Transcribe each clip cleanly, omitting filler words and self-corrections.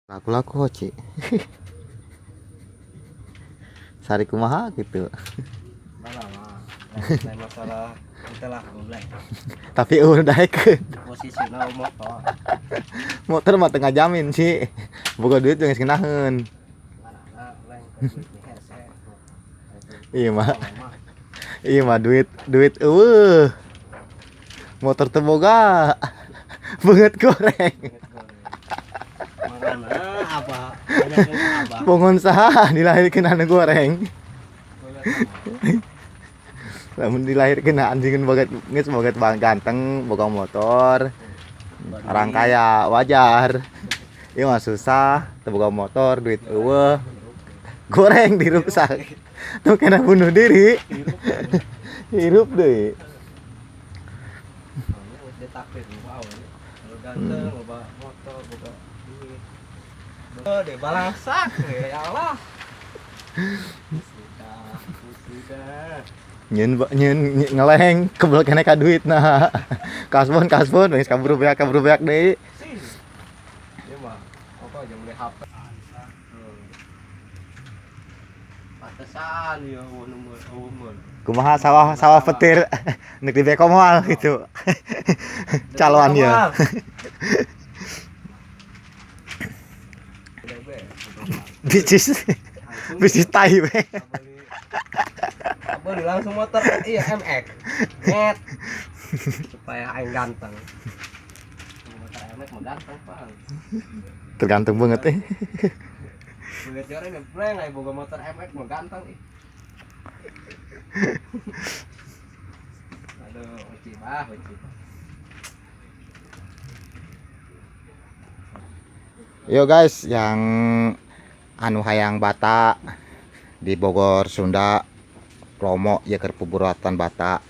Laku-laku Hoci. Sari kumaha gitu. Mana mah. Lain masalah kita lah goblok. Tapi eueuh daekeun. Posisina motor. Motor mah teu ngajamin sih. Boga duit geus ngeunaheun. Mana lain duit hese. Iya mah. Iya mah duit duit eueuh. Motor teu boga. Beungeut goreng. Mana apa? Banyak yang apa? Bongon saha dilahirkeun anu goreng. Lamun dilahirkeun anjing boga geus boga bang ganteng, boga motor. Orang kaya wajar. Ieu mah susah, teu boga motor, duit eueuh. Goreng dirusak. Tuh kena bunuh diri. Hirup deui. Ditakdir wow. Kalau ganteng, loba motor, boga duit. Oh, deh balangsak ya Allah. Sudah, sudah. Nyeun nyeun ngeleng kebel kene ka duit nah. Kasbon kasbon geus kaburu beak deui. Sih. Ieu mah apa aja beli HP. Pantesan ya umur umur. Kumaha sawah sawah petir nek di beko moal gitu. Caloan ya. Bicis bicis tai we. Beli langsung motor iya MX. Net. Supaya aing ganteng. Motor MX mah ganteng, Bang. Tergantung banget eh. Beungeut goreng ngebleng aing boga motor MX mah ganteng ih. Aduh, uci bah, uci. Yo guys, yang anu hayang bata di Bogor Sunda Lomo ya keur puburatan bata.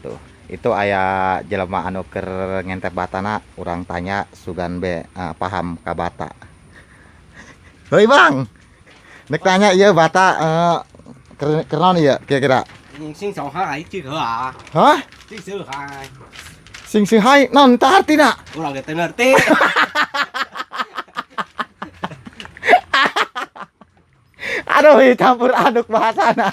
Tuh, itu aya jelema anu keur ngentep batana, urang tanya sugan be paham ka bata. Hoi Bang. Nek tanya ieu bata keur naon ieu kira-kira? Sing sao hai chứ hả? Hah? Sing sư hai. Sing sing hai naon tah artina? Urang ge teu ngerti. Aduh, campur aduk bahasana.